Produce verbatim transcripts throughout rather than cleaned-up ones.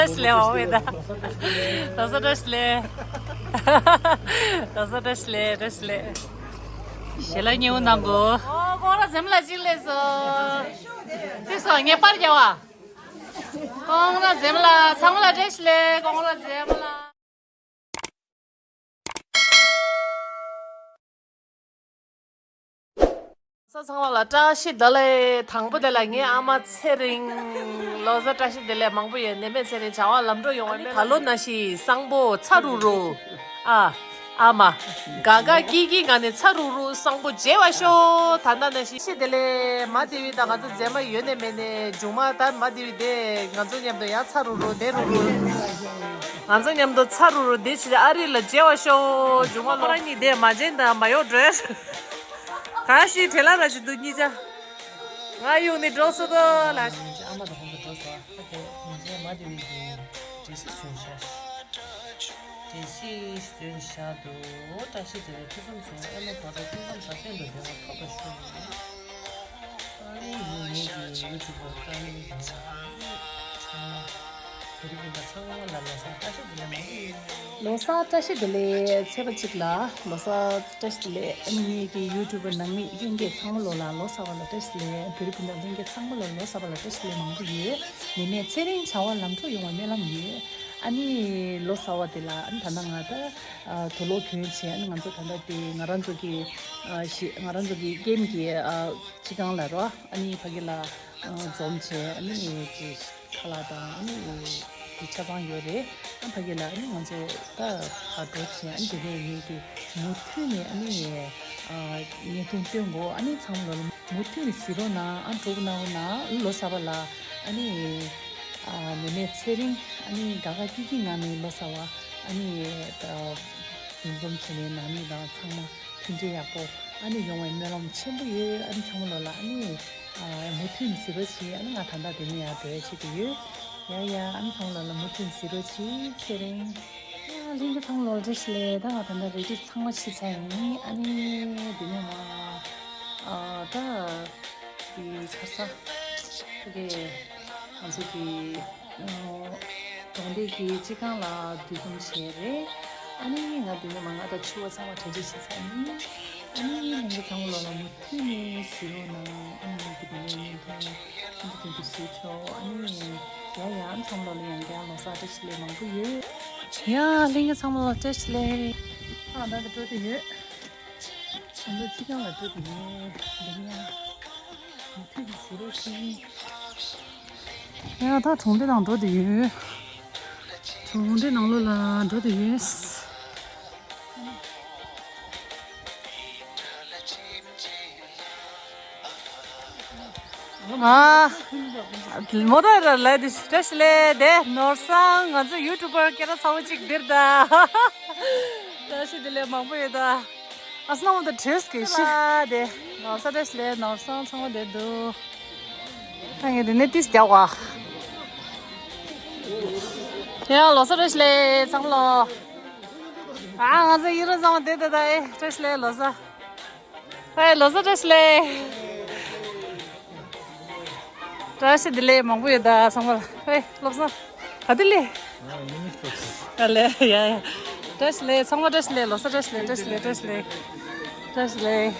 བཀྲ་ཤིས་བདེ་ལེགས། ཨོ་ཝེ་ད། ལོ་གསར་བཀྲ་ཤིས་བདེ་ལེགས། ལོ་གསར་བཀྲ་ཤིས་བདེ་ལེགས། བཀྲ་ཤིས་བདེ་ལེགས། ཞལ་ལག་མཉེས་པོ་གནང་གོ། ཨོ་ཁོང་ར་འཛེམ་ལ་གཅིག་ལས་སོ། དེ་སོ་ངས་པར་རྒྱག་བ། ཁོང་ར་འཛེམ་ལ་ཚང་མ་ལ་བཀྲ་ཤིས་བདེ་ལེགས། ཁོང་ར་འཛེམ་ལ། ས་ཚང་མ་ལ་བཀྲ་ཤིས་བདེ་ལེགས། དང་པོ་དེ་ལ་ངའི་ཨ་མ་ཚེ་རིང་། ལོ་གསར་བཀྲ་ཤིས་བདེ་ལེགས་མང་པོ་ཡོད། ནད་མེད་ཚེ་རིང་བྱ་བ་ལམ་འགྲོ་ཡོང་བའི་སྨོན་ལམ། ད་ལོ་ནང་བཞིན་བཟང་པོ་ཚ་རུ་རུ། ཨ། ཨ་མ། དགའ་དགའ་སྐྱིད་སྐྱིད་ངང་ནས་ཚ་རུ་རུ་བཟང་པོ་མཇལ་བར་ཤོག་ད་ལྟ་ནང་བཞིན་བཀྲ་ཤིས་བདེ་ལེགས། མ་བདེ་བའི་ད་ང་ཚོ་མཛེས་མ་ཡོད་ནས་མེད་ནས་མཇུག་མ་ད་མ་བདེ་བའི་དེ་ང་ཚོ་མཉམ་དུ་ཡང་ཚ་རུ་རུ་བདེ་རུ་རུ། ང་ཚོ་མཉམ་དུ་ཚ་རུ་རུ་བདེ་ཕྱིར་ཨ་རི་ལ་མཇལ་བར་ཤོག་མཇུག་མ་ཁོ་རང་གཉིས་བསྡད་མ་བྱན་དང་མ་གཡོག་འགྲོས། གང་ཞིག་བྲེལ་ལ་ར་ཞིག་འདུག་གཉིས་ཆ། ང་གཡུག་ནས་འགྲོ་སོ་དོ་ལ། ཨ་མ་དང་ཁོང་ཚོ་འགྲོ་སོང་། ཨ་ཁེ་ཉིན་མཚན་མ་བདེ་བའི་གི་འདྲེ་སྲིན་བཟོས་ཤག་འདྲེ་སྲིན་བཟོས་ཤག་འདུག་བཀྲ་ཤིས་བདེ་ལེགས། ཐུགས་བསམ་བཟང་། ཨ་མ་གང་དྲག་ཕུན་སུམ་ཚོགས། ཨ་མ་བདེ་བ་ཐོབ་པར་ཤོག་ཨ་ནི་ངའི་ངའི་གི་ཡུ་ཊུབ་པར་ཨ་ནི་ཡིན་ཚང་མ། བོད་རིགས་སྤུན་ཟླ་ཚང་མ་ལ་ལོ་གསར་བཀྲ་ཤིས་བདེ་ལེགས་མང་པོ་ཡོད། ལོ་གསར་བཀྲ་ཤིས་བདེ་ལེགས། ཚེས་པ་གཅིག་ལ་ལོ་གསར་བཀྲ་ཤིས་བདེ་ལེགས། ཨ་ནི་ངེད་ཀྱི་ཡུ་ཊུབ་པར་ནང་མི་ལྷན་རྒྱས་ཚང་མ་ལོ་ལ་ལོ་གསར་པ་ལ་བཀྲ་ཤིས་བདེ་ལེགས། བོད་རིགས་སྤུན་ཟླ་ལྷན་རྒྱས་ཚང་མ་ལ་ལོ་གསར་པ་ལ་བཀྲ་ཤིས་བདེ་ལེགས་མང་པོ་ཡོད། ནད་མེད་ཚེ་རིང་བྱ་བ་ལམ་འགྲོ་ཡོང་བའི་སྨོན་ལམ་ཡོད། ཨ་ནི་ལོ་གསར་པ་དེ་ལ་ཨ་ནི་ད་ལྟ་ང་ད་དུག་ལོག་གྱོན་བྱས། ཨ་ནི་ང་ཚོ་ད་ལྟ་དེ་ང་རང་ཚོ་གི་ཨ་ཞི་ང་རང་ཚོ་གི་ཀེམ་གི་ཨ་སྤྱི་ཁང་ལ་རོ། ཨ་ནི་ཕ་གི་ལ་འཛོམས་བྱས། ཨ་ནི་ཅི་ཁ་ལག་དང་ཨ་ནི་དེ་ཆ་ཚང་ཡོད་རེད། ཨ་ཕ་གི་ལ་ཨ་ནི་ང་ཚོ་ད་ཕར་འགྲོ་བྱས། ཨ་ནི་དེ་ནས་ངེད་ཀྱི་མུ་མཐུད་ནས་ཨ་ནི་བརྙན་ཐུང་སྟོན་དགོས། ཨ་ནི་ཚང་མ་ལོ་ལ་མུ་མཐུད་ནས་གཟིགས་རོགས་གནང་། ཨ་འགྲོ་གི་ན་འོ་ན་ལོ་གསར་པ་ལ་ཨ་ནི་ནད་མེད་ཚེ་རིང་། ཨ་ནི་དགའ་དགའ་སྐྱིད་སྐྱིད་ངང་ནས་ལོ་གསར་པ་ཨ་ནི་ད་འདུ་འཛོམས་བྱས་ནས་ནང་མི་དང་ཚང་མ་མཐུན་སྒྲིལ་ཡག་པོ་ཨ་ནི་ཡོང་བའི་སྨོན་ལམ་ཆེན་པོ་ཡོད། ཨ་ནི་ཚང་མ་ལོ་ལ་ཨ་ནི་མུ་མཐུད་ནས་གཟིགས་རོགས་བྱེད། ཨ་ནི་ང་ད་ལྟ་དེ་ནས་ཡར་འགྲོ་ཡ་བྱེད་ཀྱི་ཡོད། ཡ་ཡ། ཨ་ནི་ཚང་མ་ལོ་ལ་མུ་མཐུད་ནས་གཟིགས་རོགས་བྱེད། ཚེ་རིང་། ཡ་ལྷན་རྒྱས་ཚང་མ་ལོ་ལ་བཀྲ་ཤིས་བདེ་ལེགས། ད་ང་ད་ལྟ་རེ་ཌི་ཚང་མ་བྱས་ཚར་ཡིན། ཨ་ནི་དེ་ནས་མ་ཨ་ད་དེ་ཆར་ས་དེ་ང་ཚོ་གི་གྲོང་སྡེ་གི་སྤྱི་ཁང་ལ་འདུ་འཛོམས་བྱས་རེད། ཨ་ནི་ང་དེ་ནས་མ་ང་དང་ཕྱུ་པ་ཚང་མ་གྲ་སྒྲིག་བྱས་ཚར་ཡིན། ཨ་ནི་ལྷན་རྒྱས་ཚང་མ་ལོ་ལ་མུ་མཐུད་ནས་གཟིགས་རོགས་གནང་། ཨ་ནི་ང་གི་དེ་ནས་བརྙན་ཐུང་ཐུང་དུ་ཐུང་དུ་བཟོས་ཆོག་ཨ་ནི་ཡ་ཡ། ཨ་ཚང་མ་ལོ་ལ་ཡང་བསྐྱར་ལོ་གསར་བཀྲ་ཤིས་བདེ་ལེགས་མང་པོ་ཡོད། ཡ་ལྷན་རྒྱས་ཚང་མ་ལོ་བཀྲ་ཤིས་བདེ་ལེགས། ཨ་ད་ད་འགྲོ་དུ་ཡོད། ང་ཚོ་སྤྱི་ཁང་ལ་འགྲོ་དུ་ཡོད། འདི་ནས་ཡང་མུ་མཐུད་ནས་གཟིགས་རོགས་ཞུ། ཡ་ད་གྲོང་སྡེ་ནང་འགྲོ་དུ་ཡོད། གྲོང་སྡེ་ནང་ལོགས་ལ་འགྲོ་དུ་ཡོད། ཨ། མོ་ཏོ་ར་ལ་དེ་བཀྲ་ཤིས་བདེ་ལེགས། དེ་ནོར་བཟང་ང་ཚོ་ཡུ་ཊུབ་པར་སྐད་གྲགས་ཚ་བོ་གཅིག་འདིར་ད། བཀྲ་ཤིས་བདེ་ལེགས་མང་པོ་ཡོད་ད། ཨ་སྣང་བ་དང་བྲེས་ཀྱི་ཤི། ཨ་དེ་ནོར་བཟང་བཀྲ་ཤིས་བདེ་ལེགས། ནོར་བཟང་ཚང་མ་དེ་འདུག་ད་ངས་དེ་ནས་ཏིས་རྒྱག་བ། ཡ་ལོ་གསར་བཀྲ་ཤིས་བདེ་ལེགས་ཚང་མ་ལོ། ཨ་ང་ཚོ་ཡུ་རོ་ཚང་མ་དེ་ད་ད་ཨེ་བཀྲ་ཤིས་བདེ་ལེགས་ལོ་གསར། ཨེ་ལོ་གསར་བཀྲ་ཤིས་བདེ་ལེགས། བཀྲ་ཤིས་བདེ་ལེགས་མང་པོ་ཡོད་ད་ཚང་མ་ལ། ཨེ་བློ་བཟང་། ག་དེ་ལེ། ཨ་ལེ་ཡ་ཡ། བཀྲ་ཤིས་བདེ་ལེགས་ཚང་མ་བཀྲ་ཤིས་བདེ་ལེགས། ལོ་གསར་བཀྲ་ཤིས་བདེ་ལེགས། བཀྲ་ཤིས་བདེ་ལེགས། བཀྲ་ཤིས་བདེ་ལེགས། བཀྲ་ཤིས་བདེ་ལེགས།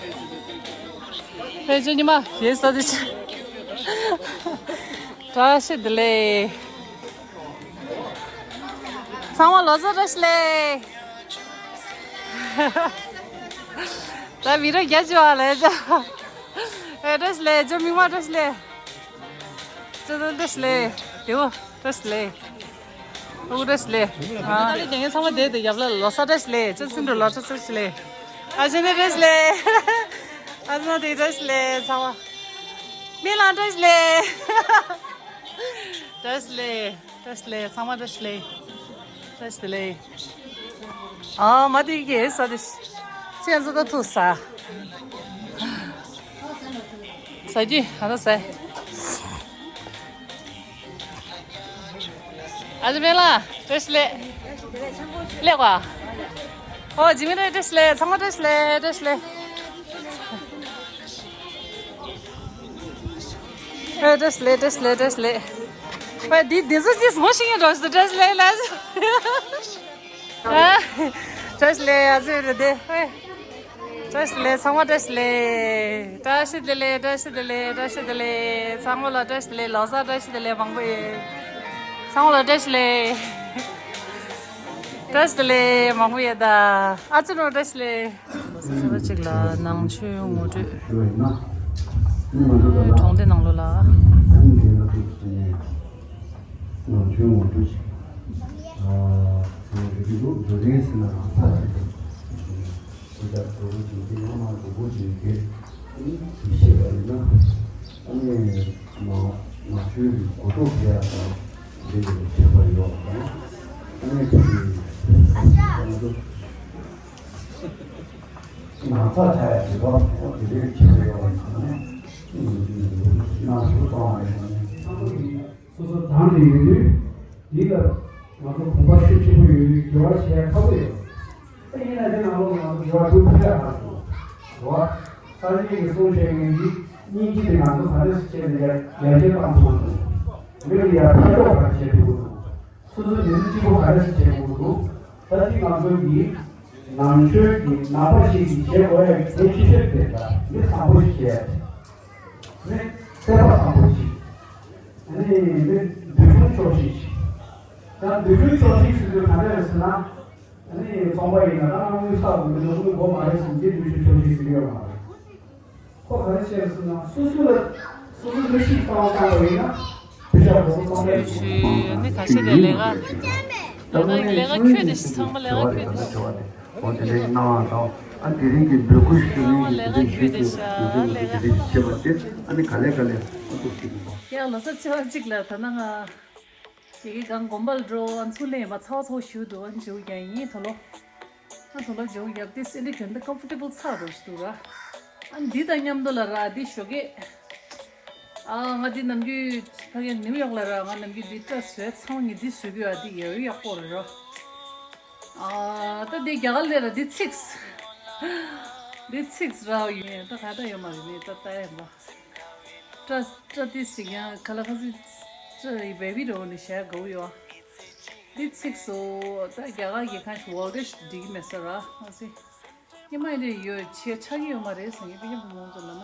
ཨེ་ཅོ་ཉི་མ་ཡེ་ས་དེ་ཆ། བཀྲ་ཤིས་བདེ་ལེགས། ཚང་མ་ལོ་གསར་བཀྲ་ཤིས་བདེ་ལེགས། ད་བི་ར་རྒྱ་ཆེ་བ་ལས་ཅ། ཨེ་བཀྲ་ཤིས་བདེ་ལེགས། ཅོ་མིག་དམར་བཀྲ་ཤིས་བདེ་ལེགས། ཅོ་ཏོ་བཀྲ་ཤིས་བདེ་ལེགས། དེའུ་བཀྲ་ཤིས་བདེ་ལེགས། ཨུ་བཀྲ་ཤིས་བདེ་ལེགས། ཨ་ད་ལི་རྒྱ་ངན་ཚང་མ་བསྡད་དེ་ཡབ་ལ་ལོ་གསར་བཀྲ་ཤིས་བདེ་ལེགས། ཅོ་སིན་འགྲོ་ལོ་གསར་བཀྲ་ཤིས་བདེ་ལེགས། ཨ་ཅེ་ནེ་བཀྲ་ཤིས་བདེ་ལེགས། ཨ་ཅེ་ནེ་དེ་བཀྲ་ཤིས་བདེ་ལེགས་ཚང་མ། མི་ལ་བཀྲ་ཤིས་བདེ་ལེགས། བཀྲ་ཤིས་བདེ་ལེགས། བཀྲ་ཤིས་བདེ་ལེགས། ཚང་མ་བཀྲ་ཤིས་བདེ་ལེགས། བཀྲ་ཤིས་བདེ་ལེགས། ཨ་མ་དེ་གི་ས་དེ་ཅན་ཟ་ད་ཐུག་ས། ཟ་རྒྱུ་ཨ་ད་ཟ། ཨ་ཅེ་མེ་ལ་བཀྲ་ཤིས་བདེ་ལེགས། ལེགས་པ། ཨོ་ཇི་མི་རེ་བཀྲ་ཤིས་བདེ་ལེགས། ཚང་མ་བཀྲ་ཤིས་བདེ་ལེགས། བཀྲ་ཤིས་བདེ་ལེགས། ཨེ་བཀྲ་ཤིས་བདེ་ལེགས། བཀྲ་ཤིས་བདེ་ལེགས། བཀྲ་ཤིས་བདེ་ལེགས། ཕ་འདི་འདི་ཚོ་ཅིས་མོ་ཤིང་ཡང་འགྲོ་སི་བཀྲ་ཤིས་བདེ་ལེགས་ལ། བཀྲ་ཤིས་བདེ་ལེགས་ཨ་ཟེར་རེད་དེ། བཀྲ་ཤིས་བདེ་ལེགས་ཚང་མ་བཀྲ་ཤིས་བདེ་ལེགས། བཀྲ་ཤིས་བདེ་ལེགས། བཀྲ་ཤིས་བདེ་ལེགས། བཀྲ་ཤིས་བདེ་ལེགས། ཚང་མ་ལ་བཀྲ་ཤིས་བདེ་ལེགས། ལོ་གསར་བཀྲ་ཤིས་བདེ་ལེགས་མང་པོ་ཡོད། ཚང་མ་ལ་བཀྲ་ཤིས་བདེ་ལེགས། བཀྲ་ཤིས་བདེ་ལེགས་མང་པོ་ཡོད་ད། ཨ་ཙི་ནོ་བཀྲ་ཤིས་བདེ་ལེགས། ལོ་གསར་གཅིག་ལ་ནང་ཆོས་ངོ་སྤྲོད། གྲོང་སྡེ་ནང་ལོགས་ལ། ནང་ཆོས་ངོ་སྤྲོད་ཅིག་ཨ་ཚང་མ་འགྲོ་གི་འདུག་འགྲོ་གི་ཡིན་ཟེར་ན་རང་ཚ་ཞིག་འདུག་འོ་ཅག་འགྲོ་གི་འདུག་འདི་ཡང་མ་འགྲོ་གི་འདུག་ཤེས་པ་ཡིན་ན། ཨ་ནི་ནང་ནང་ཆོས་ཀྱི་གོ་རྟོགས་སྤེལ་ཡག་དང་འདི་འདྲ་བྱེད་པ་ཡོད་པ་དང་། ཨ་ནི་དེ་ང་ཚོ་ནང་ཚ་ཆ་ཡག་བྱེད་པ་དེ་འདྲའི་བྱེད་པ་ཡོད་པ་དང་། ནང་ཆོས་གཏོང་བ་ཡིན་ན། སོ་སོ་དང་དུ་ཡོད་དུས། འདི་ལ་ང་ཚོ་གོམ་པ་ཤུགས་ཆེན་པོ་ཡོད་དུས་འགྱུར་བ་བྱེད་ཡ་ཁག་པོ་ཡོད། ད་ཡིན་ན་དེ་ནང་ལོགས་ང་ཚོ་འགྱུར་བ་ཐུབ་ཐུབ་ཡ་ཁག་པོ་རེད་བ། སངས་རྒྱས་ཀྱིས་གསུངས་བཞག་མཁན་གྱི་སྙིང་རྗེ་དེ་ང་ཚོ་ག་འདྲས་སེ་བྱས་ནས་ཡར་ཡར་རྒྱས་བཏང་ཐུབ་ཀྱི་འདུག་མི་ལ་ཡར་ཕན་ཐོགས་ག་འདྲས་བྱེད་ཐུབ་ཀྱི་འདུག་སོ་སོའི་མི་ཚེ་གཅིག་པོ་ག་འདྲས་སེ་བྱེད་དགོས་ཀྱི་འདུག་ད་ཅིག་ང་ཚོ་གི་ནང་ཆོས་ཀྱི་ནང་པ་ཞིག་གིས་བྱེད་དགོས་ཡ་གི་གལ་ཆེ་ཤོས་དེ་ལ་མི་བཟང་པོ་ཞིག་བྱེད་ཡ་དེ། མི་སེམས་པ་བཟང་པོ་ཞིག་ཨ་ནི་མི་འདོད་ཆུང་ཆོག་ཤེས་ཤིག་ད་འདོད་ཆུང་ཆོག་ཤེས་ཟེར་དུས་ག་འདྲ་རེད་ཟེར་ན། ཨ་ནི་ཚོང་པ་ཡིན་ན་ད་དངུལ་བསགས་དགོས་མི་འདུག་དངུལ་དགོས་མ་རེད་ཟེར་འདི་འདོད་ཆུང་ཆོག་ཤེས་ཟེར་གྱི་ཡོད་མ་རེད། ཁོ་ག་རེ་བྱས་ཟེར་ན་སོ་སོ་ལ་སོ་སོ་མི་ཞིག་བཏང་བཏང་བ་ཡིན་ན་བུ་ཤ་གོ་བཏང་ཡ་ཡོད་ཆུ་ནི་ཁ་ཤས་ལས་ལས་ཀ་ལས་ཀ་ལས་ཀ་ཁྱོད་དེ་ཚང་མ་ལས་ཀ་ཁྱོད་དེ། འོ་དེ་འདྲའི་སྣང་བ་དང་ཨ་དེ་རིང་གི་འབོད་སྐུལ་ཞུ་མཁན་གྱི་དེ་འདྲའི་ཞུས་ཏེ་དེ་འདྲའི་དེ་འདྲའི་བྱེད་པ་དེ་ཨ་ནི་ག་ལེ་ག་ལེ་ཨ་ཏོག་ཅིག་ཡིན་པ། ཡ་ལོ་གསར་ཚེས་པ་གཅིག་ལ་ད་ནང་ང་དེ་གའི་གང་དགོན་པ་ལ་འགྲོ་ཨ་ཚུར་ལེན་ཡིན་པ་ཚ་བ་ཚ་བོ་ཞུ་འདུག་ཨ་འཇུ་རྒྱ་ཡིན་དོ་ལོ། ཨ་དོ་ལོ་འཇུ་རྒྱབ་དེ་སེ་འདྲི་གྱོན་ཏེ་ཀམ་ཕོར་ཊེ་བལ་ཚ་རུ་ཞུ་འདུག་ར། ཨ་འདི་དང་མཉམ་དུ་ལ་ར་འདི་ཞོགས་ཀས། ཨ་ང་འདི་ནམ་རྒྱུན་ཕ་གི་ནིའུ་ཡོག་ལ་ར་ང་ནམ་རྒྱུན་འདི་སྐྲ་བཟོས་ཚང་ངས་འདི་བཟོས་གི་ཡོད་འདི་ཡོད་ཡག་པོ་རེད་ར། ཨ་ད་འདི་རྒྱ་གར་ལས་ར་འདི་ཚིགས། འདི་ཚིགས་ར་ཡིན་ད་ག་ད་ཡོད་མ་རེད་ནི་ད་ད་ཡིན་པ། སྐྲ་སྐྲ་འདི་ཞིག་ཡང་ཁ་ལ་ཁ་སི་སྐྲ་ཡི་བེ་བི་རོ་ནི་བྱས་དགའ་བོ་ཡོད། འདི་ཚིགས་སོ་ད་རྒྱ་གར་གྱི་ཁ་ཤས་ཝོལ་ཌེ་ཞིག་འགྲིག་གི་མེད་ས་ར་ང་སི། ཉི་མ་འདི་ཡོད་ཆེ་ཆགས་ཀྱི་ཡོད་མ་རེད་ཟེར་ངེས་པའི་ཉམས་མང་ཚོ་ལ་ན།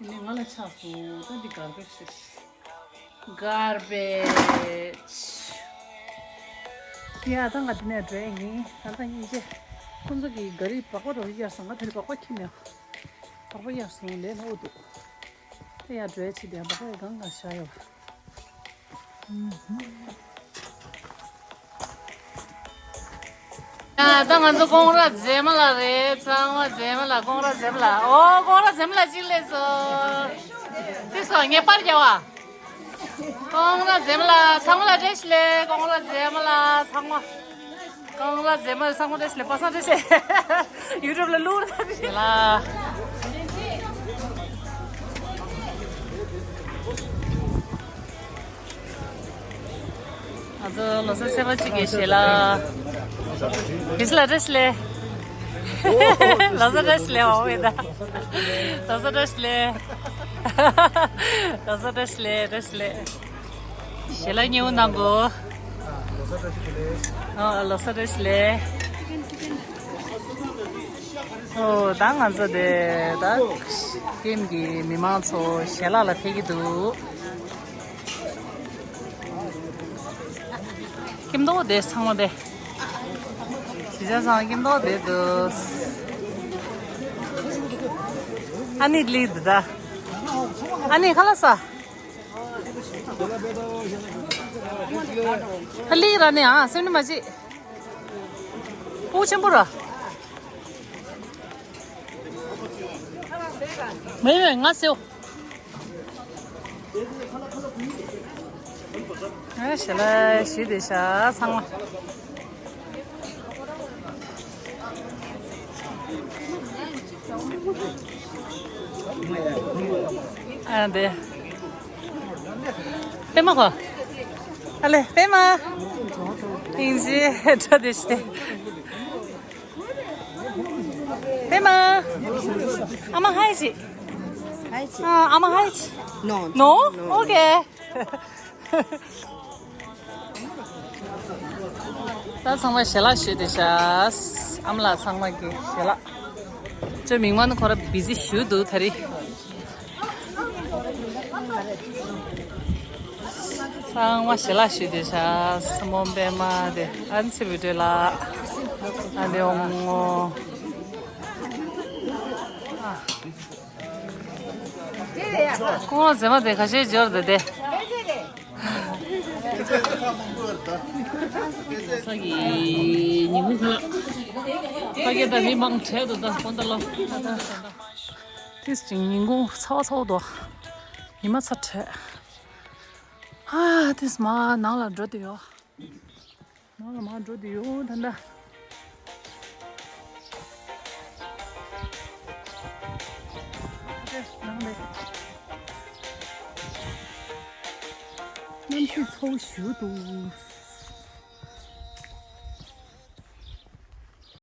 ཡིན་ནི་ང་ལ་ཆགས་སོང་ད་འདི་གར་བེ་ཇི་རེད། གར་བེ་ཇི། ཡ་ད་ང་འདི་ནས་འགྲོ་ཡ་ཡིན་ད་ལྟ་སྙིང་རྗེ། ཁོང་ཚོ་གི་ག་རི་སྦག་སྦག་རོ་གཡར་སོང་ང་དེ་རི་སྦག་སྦག་ཁྱིམ་ཡ། སྦག་སྦག་གཡར་སོང་ལས་ན་འུ་འདུག་དེ་ཡ་འགྲོ་ཡ་ཆེ་དེ་ཡ་སྦག་སྦག་གང་ག་བཞག་ཡོད་པ། ད་ང་ཚོ་ཀོང་ར་མཛེས་མ་ལགས་རེད། ཚང་མ་མཛེས་མ་ལགས། ཀོང་ར་མཛེས་མ་ལགས། ཨོ་ཀོང་ར་མཛེས་མ་ལགས་གཅིག་སླེབས་སོང་། ཏི་སོ་ངས་པར་རྒྱག་པ། ཀོང་ར་མཛེས་མ་ལགས་ཚང་མ་ལ་བཀྲ་ཤིས་བདེ་ལེགས། ཀོང་ར་མཛེས་མ་ལགས་ཚང་མ། ཀོང་ར་མཛེས་མ་ལགས་ཚང་མ་བཀྲ་ཤིས་བདེ་ལེགས། པ་སངས་བཀྲ་ཤིས་བདེ་ལེགས། ཡུ་ཊུབ་ལ་བླུགས་ར་བཀྲ་ཤིས་བདེ་ལེགས། ང་ཚོ་ལོ་གསར་ཚེས་པ་གཅིག་གི་ཞལ་ལག་གི་ཞལ་ལག་བཀྲ་ཤིས་བདེ་ལེགས། ལོ་གསར་བཀྲ་ཤིས་བདེ་ལེགས། འོ་ཡ་ད། ལོ་གསར་བཀྲ་ཤིས་བདེ་ལེགས། ལོ་གསར་བཀྲ་ཤིས་བདེ་ལེགས། བཀྲ་ཤིས་བདེ་ལེགས། ཞལ་ལག་མཉེས་པོ་གནང་གོ། ཨ་ལོ་གསར་བཀྲ་ཤིས་བདེ་ལེགས། ཨོ་ད་ང་ཚོ་དེ་ད་ཀེམ་གྱི་མི་མང་ཚོ་ཞལ་ལག་ལ་ཕེབས་ཀྱི་འདུག་ཀེམ་ཏོག་དེ་ཚང་མ་དེ། ཞི་ཅང་ཚང་ཀེམ་ཏོག་དེ་འདུག་ཨ་ནི་ལི་འདི་ད། ཨ་ནི་ཁ་ལག་ཟ། ཨ་ལི་ར་ནི་ཨ་སེམས་ནི་མ་བྱེད། སྤུ་ཆེན་པོ་ར། མེད་མེད་ང་སེའོ། ཨ་ཞལ་ལག་ཞུས་བསྡད་ཤག་ཚང་མ། ཨ་འདི། པད་མ་གོ། ཨ་ལེ་པད་མ། ཨིན་ཇི་འགྲོ་བསྡད་ཤག་སྟེ། པད་མ། ཨ་མ་ཧའི་ཅིག Hi. ཨ་ཨ་མ་ཧའི་ཅིག No. No? No. Okay. ད་ཚང་མ་ཞལ་ལག་ཞུས་ཏེ་ཤག་ཨ་མ་ལགས་ཚང་མ་གི་ཞལ་ལག་ཅོ་མིག་དམར་ནི་ཁོ་ར་བི་ཟི་ཞུ་འདུག་ད་རེས། ཚང་མ་ཞལ་ལག་ཞུས་ཏེ་ཤག་སྲིན་མོ་པད་མ་དེ་ཨན་ཚེ་བི་ཏྲེ་ལགས་ཨ་དེ་འོང་ངོ་། ཁོང་ཟེ་མ་དེ་ཁ་ཤས་འབྱོར་དེ་དེ། ས་གི་ཉིན་གུང་ཁ་ལག་ཕ་གི་ད་མི་མང་བྲེལ་དུ་ད་ཧོན་ད་ལོ། ཏིས་ཅིང་ཉིན་གུང་ཚ་བ་ཚ་བ་དོ། ཉི་མ་ཚ་བྲེལ། ཨ་ཏིས་མ་ནང་ལ་འགྲོ་དེ་ཡོ། ནང་ལ་མ་འགྲོ་དེ་ཡོ་ད་ད། ཨ་ཏིས་ནང་ལ་གནམ་གཤིས་ཚ་བོ་ཞུ་འདུག